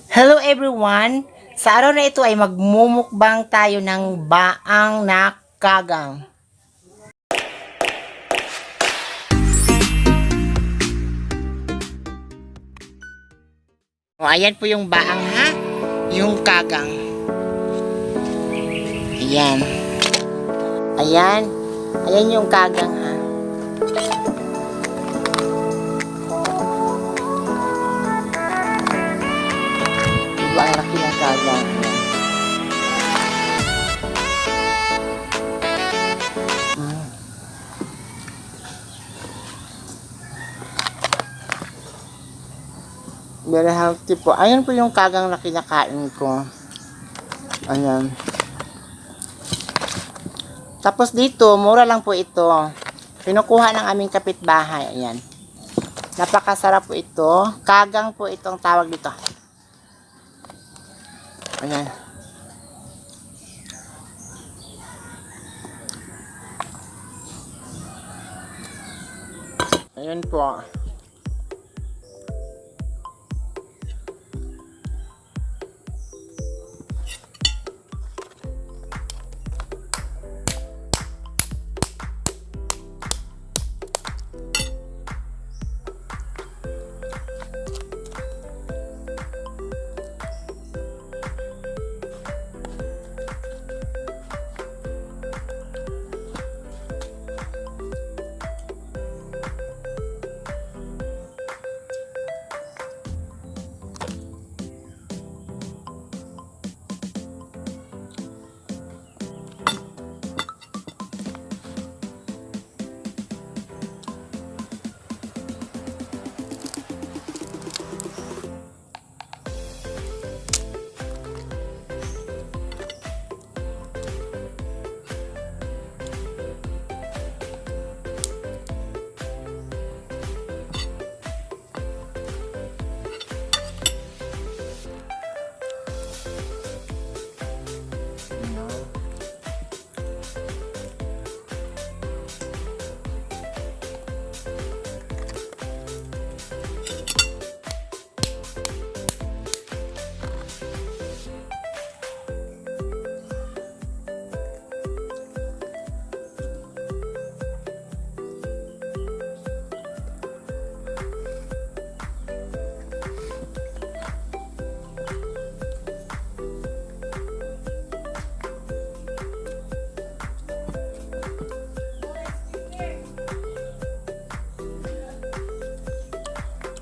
Hello everyone! Sa araw na ito ay magmumukbang tayo ng baang na kagang. O, ayan po yung baang ha, yung kagang. Ayan. Ayan. Ayan yung kagang ha. Diba ang laki ng kagang? Ayan. Very healthy po. Ayan po yung kagang na kinakain ko. Ayan. Tapos dito, mura lang po ito. Kinukuha ng aming kapitbahay. Ayan. Napakasarap po ito. Kagang po itong tawag dito. Ayan. Ayan po.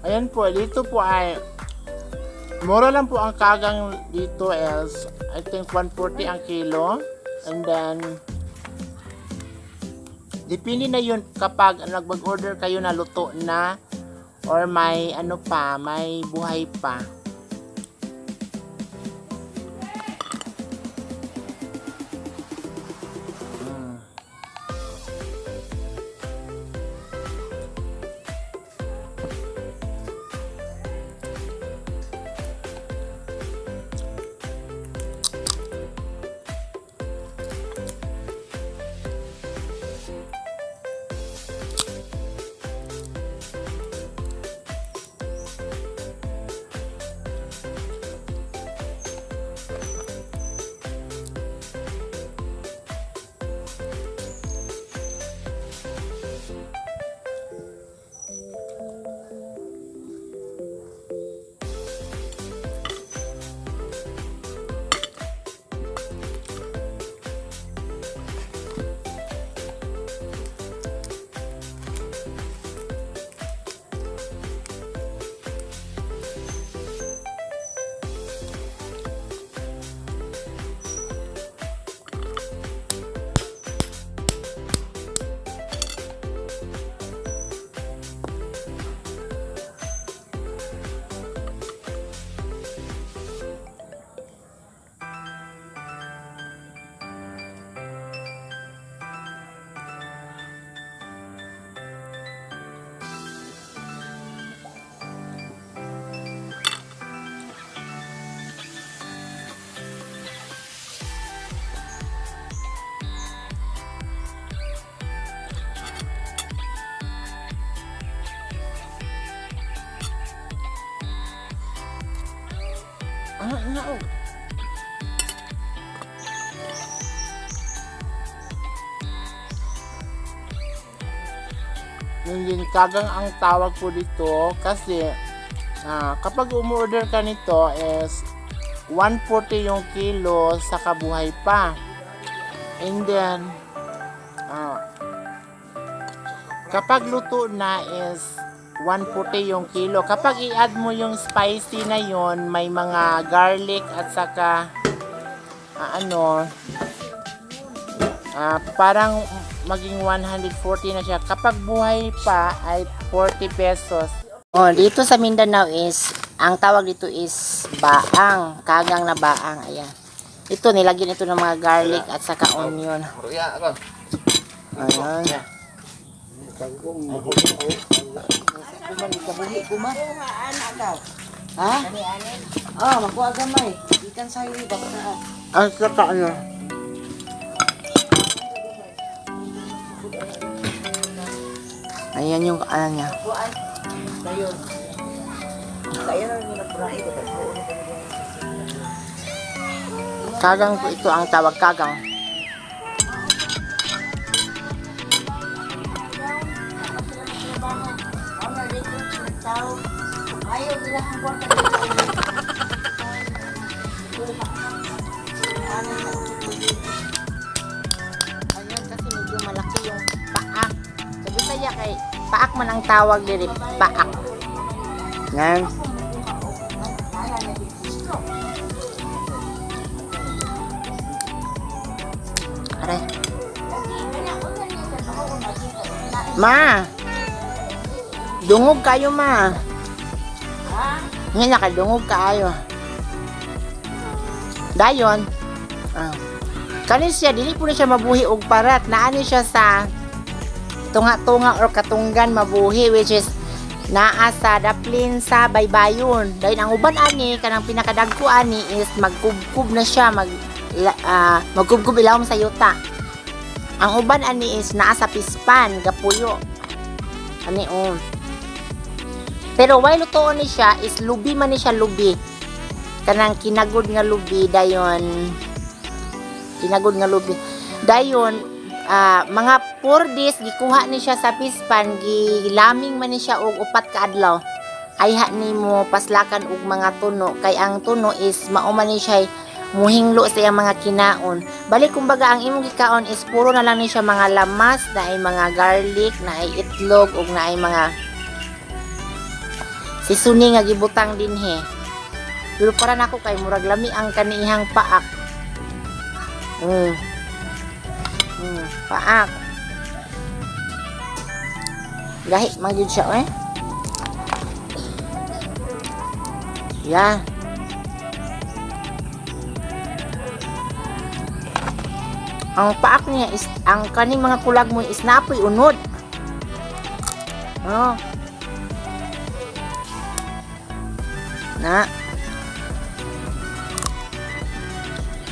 Ayan po, dito po ay mura lang po ang kagang dito is I think 140 ang kilo. And then depende na yun kapag nag-order kayo na luto na or may ano pa, may buhay pa. Ah, nga oh. Yun din, kagang ang tawag po dito kasi kapag umorder ka nito is 140 yung kilo sa kabuhay pa. And then, kapag luto na is 140 yung kilo. Kapag i-add mo yung spicy na yon, may mga garlic at saka ano, parang maging 140 na siya. Kapag buhay pa ay 40 pesos. Oh, dito sa Mindanao is ang tawag dito is baang, kagang na baang. Ayan. Ito nilagyan ito ng mga garlic at saka onion. Ayan. Ha? Ah, makuha gamay. Ikan sa highway baka na. At saka ano. Ayan yung ano niya. Dayon. Kaya na nyo napurahi ko. Kagang po ito ang tawag kagang. Ayaw nila ang kwarta. Ayan kasi medyo malaki yung paak. Sa Bisaya kay paak man ang tawag diri, paak. Yan. Aray. Ma. Dungog kayo, ma. Nga nakadungog kaayo. Dayon. Ah. Kani siya dili po na siya mabuhi og parat. Naani siya sa tunga-tunga or katunggan mabuhi, which is naa sa daplin sa baybayon. Dahil ang uban ani kanang pinakadagko ani is magkubkub na siya, magkubkub ilawom sa yuta. Ang uban ani is naa sa pispan gapuyo. Ani oh. Pero while lutoon ni siya is lubi man ni siya lubi. Kanang kinagod nga lubi dayon kinagod nga lubi. Dayon, mga 4 days gikuha ni siya sa pispan, gilaming man ni siya og 4 ka adlaw. Ayha nimo paslakan og mga tuno kay ang tuno is mao man ni siya muhinglo sa iyang mga kinaon. Balik kumbaga ang imong gikaon is puro na lang ni siya mga lamas, na ay mga garlic, na ay itlog ug na ay mga sisuni nga gibutang dinhi. Pero para nako kay murag lami ang kanihang paak. Paak. Gahi man gyud siya eh. Yeah. Ang paak niya is ang kaning mga kulag mo is napoy unod. Oh. Na.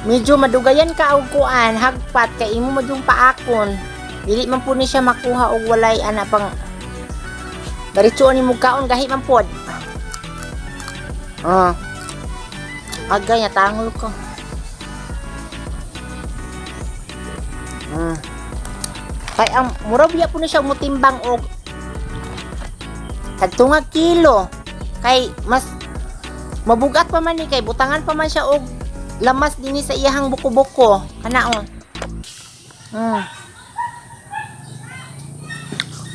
Medyo madugayan ka og kuan, hagpat kay imo mo yung paakon. Dili man po ni siya makuha og walay ana pang diretso ni mo kaon gahi man pod. Ah. Agay natangol ko. Kay ang mura biya po ni siya mutimbang og kadto nga kilo. Kay mas mabugat pa man ni kay butangan pa man siya og lamas dinhi sa iyahang buko-buko. Kana oh.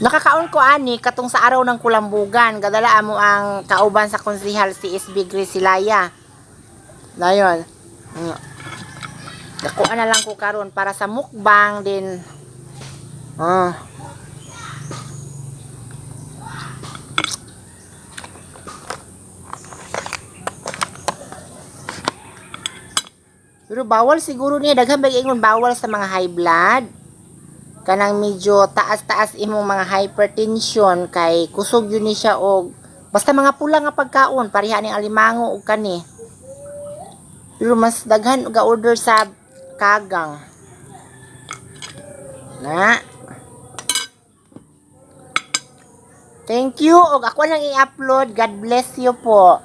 Nakakaon ko ani katong sa araw ng kulambugan. Gadala mo ang kauban sa konsihal si SB Grace Silaya. Dayon. Dakuan na lang ko karon para sa mukbang din. Ah. Pero bawal siguro niya daghan ba ingon bawal sa mga high blood. Kanang medyo taas-taas imong mga hypertension kay kusog yun ni siya og basta mga pula nga pagkaon pareha ning alimango og kani. Pero mas daghan ga order sa kagang. Na. Thank you og ako nang i-upload. God bless you po.